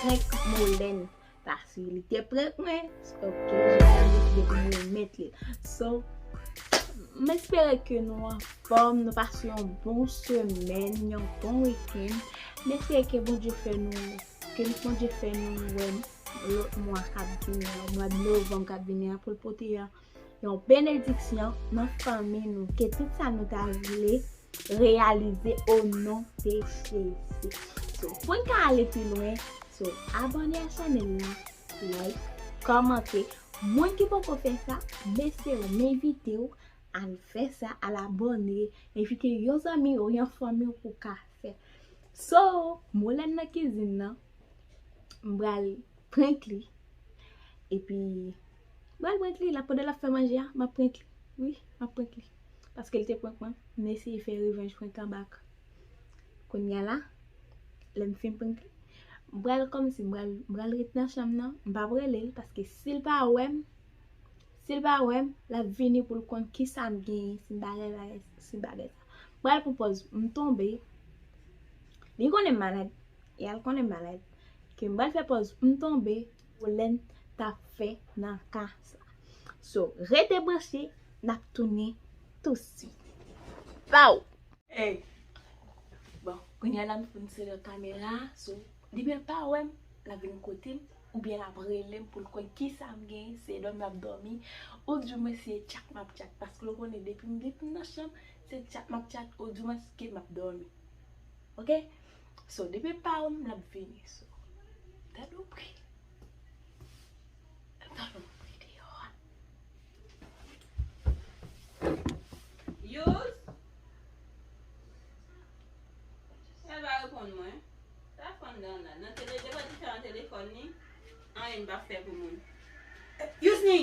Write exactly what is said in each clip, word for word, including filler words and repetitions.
prank Molène. Paske li te prank mwen. Ok, jodi a m deside pou m remèt li. So, m espere ke nou anfòm, nou pase yon bon semèn, yon bon wikenn. M espere ke Bondye fè nou, ke Bondye fè nou wè lòt mwa k ap vini an, mwa novanm k ap vini an, pou l pote yon benediksyon nan fanmi nou, ke tout sa nou ta vle reyalize o non de Jezi. So, pou n ka ale pi lwen, so, abòne a chanèl la, like, kòmante. Moun ki poko fè sa, mesye, m envite w al fè sa, al abòne, envite yon zanmi w, yon fanmi w pou w ka fè. So, Molène nan kizin nan, m pral prank li. Epi, m pral prank li. La, pandan l ap fè manje a, m ap prank li. Wi, m ap prank li. Paske l te prank mwen, m eseye fè revanj prank an bak. Kounye a la, lè m fin prank li, m pral kòmsi, m pral, m pral ret nan chanm nan, m p ap rele l, paske si l pa wè m, si l pa wè m, l ap vini pou l konn kisa m genyen, si m bagay, bagay, si m bagay sa. M pral pran pòz, m tonbe. Li konnen m malad. E al konnen m malad. Ke m pral fè pòz m tonbe, Molène t ap fè nan ka sa. So, rete branche, n ap tounen tousuit. Pow! Ey! Bon, kounye a la m fin sere kamera, so, depi l pa wè m, l ap vin kote m, oubyen l ap rele m pou l konn kisa m genyen, se dòmi m ap dòmi, oudimwen se tchat m ap tchat, paske l konnen depi m, depi m nan chanm, se tchat m ap tchat, oudimwen ke m ap dòmi. Ok? So, depi l pa wè m, l ap vini. So, tande yon bri. Tande yon bri deyò a. Yous? Sa l pa reponn mwen? Sa fè anndan la? Nan tele, depi l di fè nan telefòn li, anyen l pa fè pou moun. Yousni!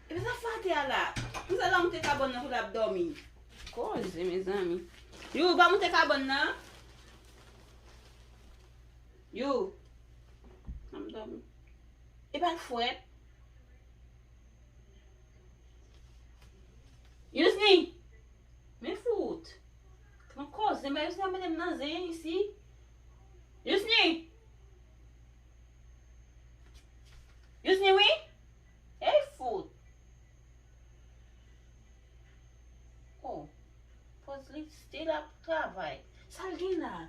Epi sa fè atè a la? Pou sa l ap moute kabòn nan pou l ap dòmi. Koze, mezanmi. Yo, pa moute kabòn nan. Yo. Ann dòmi. E pa l frèt. Yousni! Men fout. Pran koze, men Yousni ap mennen m nan zen isi. Yousni! Yousni, wi! Ey, fout! Oh, pòz li still ap travay. Sa l gen la?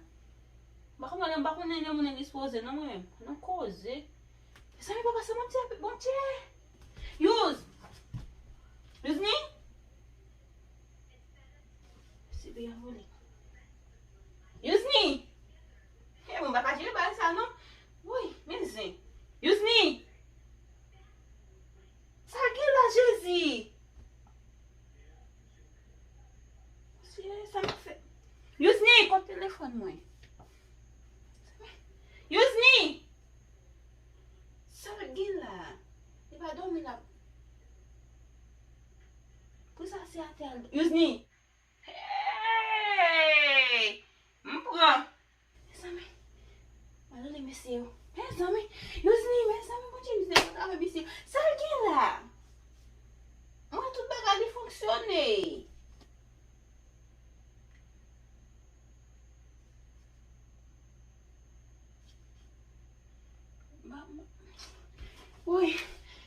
M pa konprann, m pa konnen lè moun endispoze non mwen menm. Nan koze. Mezanmi, papa, sa Bondye ap, Bondye! Youz! Yousni! Sibi a vole. Yousni! E bon, m pa ka jere bagay sa non. Woy, men zen. Yousni! Sa l gen la, Jezi? Mesye, sa m ap fè? Yousni, kot telefòn mwen? Yousni! Sa l gen la? Li pa dòmi la. Pou sa se atè a l. Yousni! Hey! M pran. Mezanmi. Mwen rele mesye yo. Mezanmi. Yousni, mezanmi, Bondye, mizè, travay mesye yo. Sa l gen la? Mwen, tout bagay li fonksyone. Woy,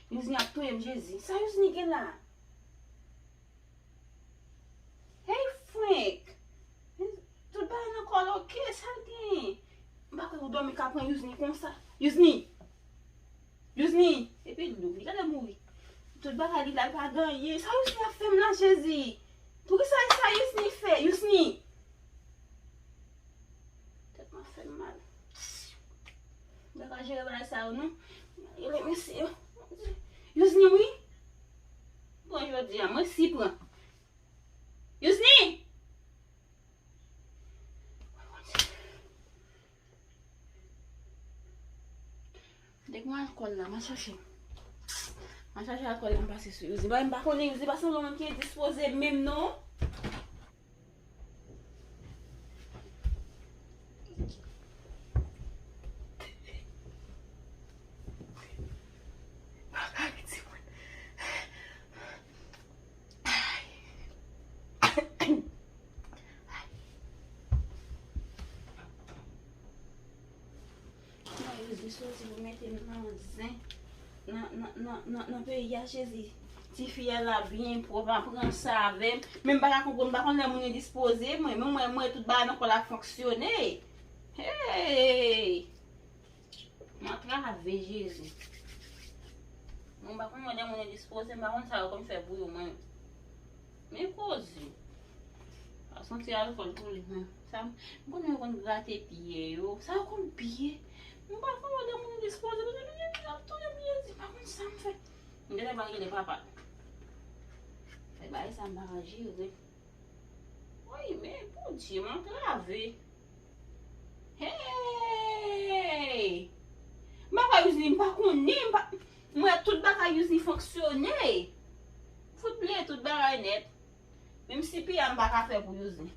Yousni ap touye m, Jezi. Sa Yousni gen la? Hey, Frank! Tout bagay nan kò l oke, sa l gen? M pa kwè ou dòmi ka pran Yousni konsa. Yousni! Yousni! Epi dlo, li genlè mouri. Tout bagay li la, li pa gen anyen. Sa Yousni ap fè m la, Jezi? Poukisa sa Yousni fè? Yousni! Tèt mwen fè m mal. M pa ka jere bagay sa yo non. Rele mesye yo. Yousni, wi. Pran jodi a, mwen si pran. Yousni! Dèk mwen alkòl la, mwen chache. Mwen chache alkòl la, m pase sou Yousni. Bay, m pa konnen Yousni pa sanble yon moun ki endispoze menm non. Jezi soti pou mete m nan zen. Nan, nan, nan, nan, nan peyi a, Jezi. Tifi a la byen pwòp, aprann sa avè m. Men m pa ka konprann, m pa konn lè moun endispoze, mwen. Men mwen, mwen, tout bagay nan kò l ap fonksyone. Hey! M antrave, Jezi. Mwen pa konn lè moun endispoze, m pa konn sa yo konn fè pou yo, mwen. Men koze. A santi alkòl tou li menm. Sa, m konnen yo konn grate pye yo. Sa yo konn pye. M pa konn lè moun endispoze. Yo ap touye m, Jezi, m pa konn sa m fè. M genlè pral rele papa. Fè bagay sa m pa ka jere. Wi, men Bondye, m antrave. Hey! M pa kwè Youzli, m pa konnen, m pa, m wè tout bagay Youzli fonksyone. Fout bliye tout bagay nèt. Menm si piya m pa ka fè pou Youzli.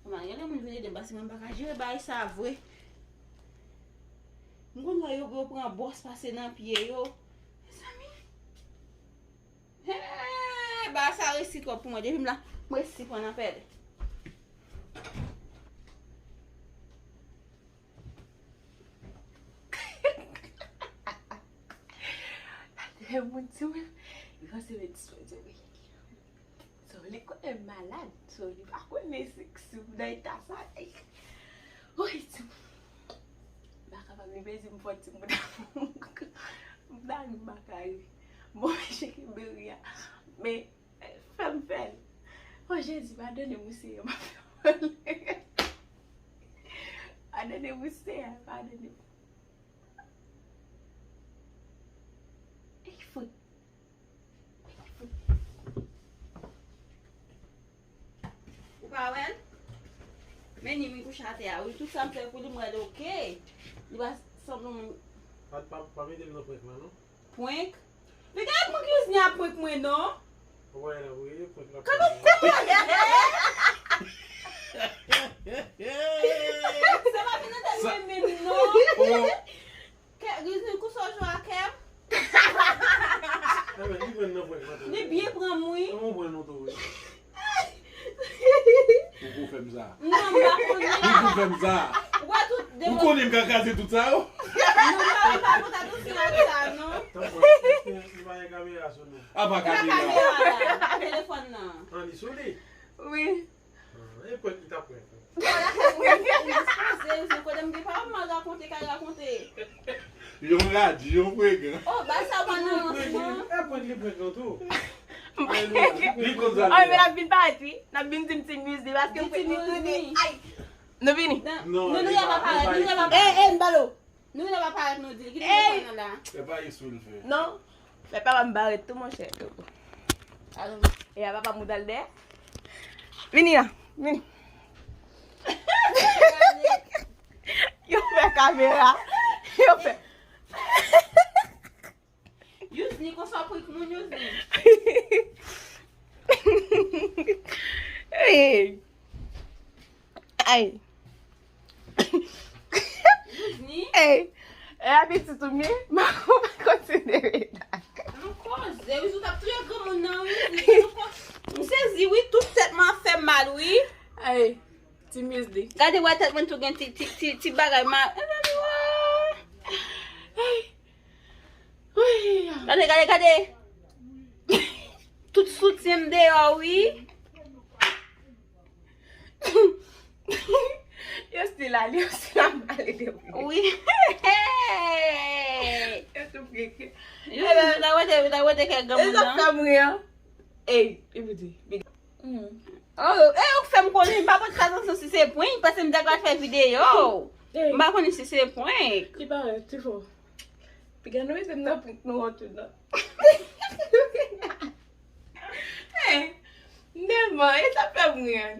Kòman, gen lè moun vin ede m, paske mwen pa ka jere bagay sa vre. M konn wè yo, yo pran bòs pase nan pye yo. Mezanmi. Hey, bagay sa resi twòp pou mwen. Depi m la, m resi pran nan pèl. Lè moun di mwen, li panse men dispoze wi. So, li konnen m malad. So, li pa konnen si, si m nan eta sa. Woy, timoun. M pa kapab, li pezi m fò timoun. M ta ri, m pa ka ri. Bon, men cheke beri a. Men, fè m fè l. O Jezi, padone m wi, Seyè, m ap fè w. Padone m wi, Seyè, padone m. Ey, fout. Ou pa wè l? Men ni mi kouche atè a. Wi, tout sa m fè pou li, m wè l oke. Li pa sanble yon moun. Pa, pa, pa mete m nan prank la, non. Prank? Men gade prank Youzli ap prank mwen, non. Ou pa wè la, wi, prank la. Kado prank la? Sa pa vin nan tèt mwen menm, non. Kè, Youzli, kousa w jwe a kè m? Li byen pran m, wi. Ou gon fè m sa. Non, m pa konnen. Ou gon fè m sa. Ou konnen m ka kraze tout sa yo? Non, m pa, m pa konn atansyon ak sa, non. Tanpri, èske li pa gen kamera sou nou? Apa kamera? Kamera la, telefòn nan. An, li sou li? Wi. Ah, e prank li t ap prank. Bon, dakò, ou, ou dispoze, ou se kote m gen pawòl m al rakonte, kay rakonte. Yon radi, yon frekan. Oh, ba sa pa nan rans, non. E prank li prank lan tou. Li konn sa. Ah, men l ap vin parèt, wi. L ap vin di m ti mizi, paske m prank li tou, ay. Nou vini? Non, nou, nou pa parèt, nou pa parèt. Eh, eh, m balo. Nou la pa parèt, nou di l. Ki telefòn nan la? Se pa Yesou l fè. Non. Fè papa m barèt tou, monchè. Alo. E a papa m ou t al dèyè? Vini la. Vini. Yo fè kamera. Yo fè. Youzli, konsa w prank moun, Youzli. Hey. Ay. Youzli. Hey. E apetit ou m ye? M pa kontinye. An koze, Youzli, w t ap touye granmoun nan, wi. M sezi, wi, tout tèt mwen ap fè mal, wi. Ay, ti Youzli. Gade, wè tèt mwen tou gen ti, ti, ti, ti bagay mal. Ay. Gade, gade, gade. Tout soutyen m deyò, wi. Yo still ale, yo still ap pale de mwen. Wi. Yo tou preke. Yo ta wete, ta wete kèk granmoun nan. E sa fè m ri an. Ey, li pou di. Oh, e ou k fè m konnen, m pa pot atansyon si se prank, paske m te pral fè videyo. M pa konnen si se prank. Li parèt, ti fò. Piga nou mete m nan prank nou an tou non. Hey, Nelma, e sa fè m ri an.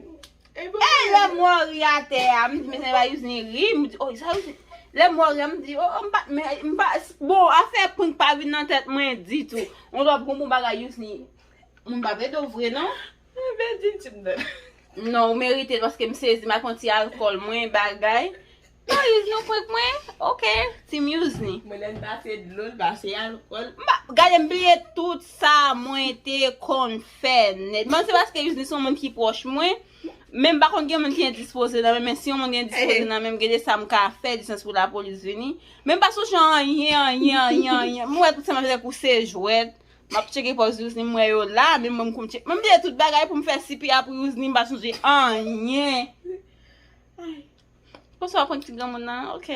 E lè m wè w ri atè a, m di, men se pa Youzli ri, m di, oh, sa Youzli. Lè m wè w ri a, m di, oh, m pa, men, m pa, bon, afè prank pa vin nan tèt mwen ditou. On lòt bon, bon bagay Youzli. Moun pa plede w vre, non? Mwen pèdi ti m nan. Non, ou merite l paske m sezi, m ak yon ti alkòl, mwen, bagay. Yo, Youzni, w prank mwen? Ok, Team Youzni. Mwen lè m pase dlo, l pase alkòl. Gade, m bliye tout sa mwen te konn fè nèt. Mwen se paske Youzni se yon moun ki pwòch mwen. Men m pa konn gen moun ki endispoze nan men, men si yon moun gen endispoze nan men, m gen de sa m ka fè, distans pou lapolis vini. Men m pa sonje anyen, anyen, anyen, anyen. Mwen wè tout sa m ap fè kou se jwèt. M ap tcheke pòz Youzni, m wè yo la, men mwen m konn tcheke. Men m bliye tout bagay pou m fè C P R pou Youzni, m pa sonje anyen. Konsa w ap pran ti granmoun nan, ok.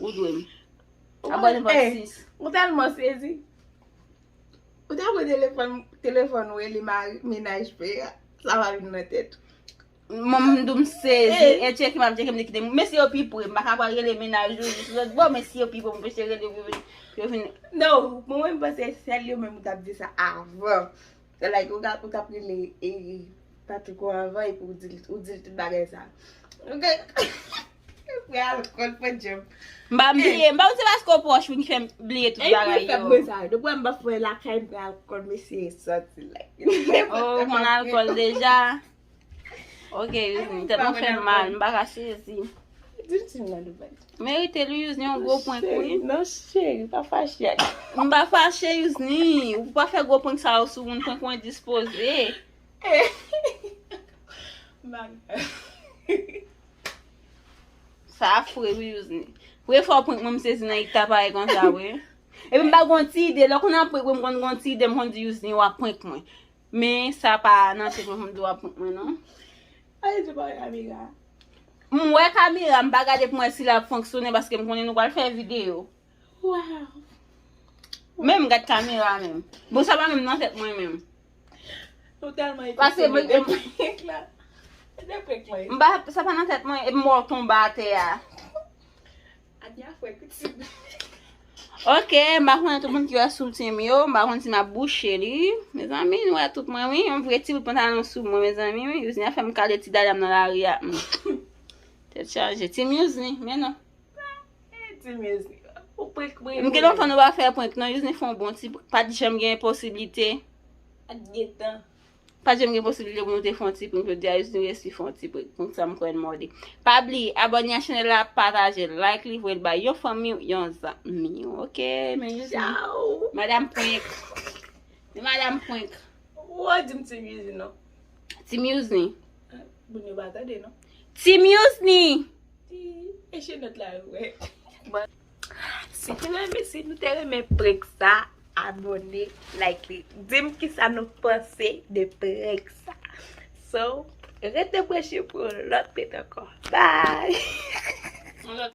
Ou dwe m. Abòne pa sis. Ou tèlman sezi. Ou ta pran telefòn, telefòn ou rele mari, mennaj pè a. Sa va vin nan tèt ou. Mwen m dou m sezi. E tcheke m ap tcheke m te kite m. Mesye yo pi pre. M pa ka pral rele mennaj yo jis lòt bò, mesye yo pi pre. M peche rele yo pou yo vin. Non, mwen mwen m panse sèl yo menm ou t ap di sa avan. Like, ou t ap rele e Patrick ou anvan epi ou di l tout bagay sa. Ok. Pran alkòl, pran djòb. M pa bliye, m pa se paske w pwòch mwen ki fè m bliye tout bagay yo. Mwen sa, depi m pa fè lakay, m pran alkòl, mesye, sòti like. Oh, pran alkòl deja. Ok, Youzni, tèt mwen fè m mal, m pa ka sezi. Merite li, Youzni, yon gwo prank wi. Non, cheri, pa fache ak. M pa fache, Youzni. Ou pa fè gwo prank sa yo sou moun, prank ou endispoze. Sa fre wi, Youzni. Premye fwa w prank mwen, m sezi nan eta parèy konsa wi. Epi m pa gon ti ide, lè w konn ap prank mwen, m konn gon ti ide, m konn di Youzni w ap prank mwen. Men sa pa nan tèt mwen pou m di w ap prank mwen non. Ale di pa wè kamera. M wè kamera, m pa gade pou m wè si l ap fonksyone paske m konnen nou pral fè videyo. Wow. Men m gad kamera menm. Bon, sa pa menm nan tèt mwen menm. Ou tèlman epise de prank la. De prank la. M pa, sa pa nan tèt mwen, epi m wè w tonbe atè a. Anya fwe kouti. Ok, m pa konnen tout moun ki wè soutyen m yo, m pa konn si m ap bouche li. Mezanmi, nou wè tout mwen wi, yon vre ti bout pantalon sou mwen, mezanmi wi. Youzni a fè m kale ti dada m nan lari a. Tèt chaje. Team Youzni, men non. Team Youzni. Ou prank mwen. M gen lontan nou pa fè prank non, Youzni fè yon bon ti prank. Pa t janm gen posiblite. Pa t gentan. Pa t janm gen posiblite pou nou te fè yon ti prank jodi a, Youzni resi fè yon ti prank. Prank sa m kwè l mòde. Pa bliye abòne a chanèl la, pataje, like li, voye l bay yon fanmi w, yon zanmi w. Ok, men Youzni. Madanm prank. Men madanm prank. Ou di m Team Youzni non. Team Youzni. Moun yo pa tande non. Team Youzni. Ti echenòt la yo wè. Si te renmen, si nou te renmen prank sa, abòne, like li. Di m kisa nou panse de prank sa. So, rete branche pou yon lòt prank ankò. Bye!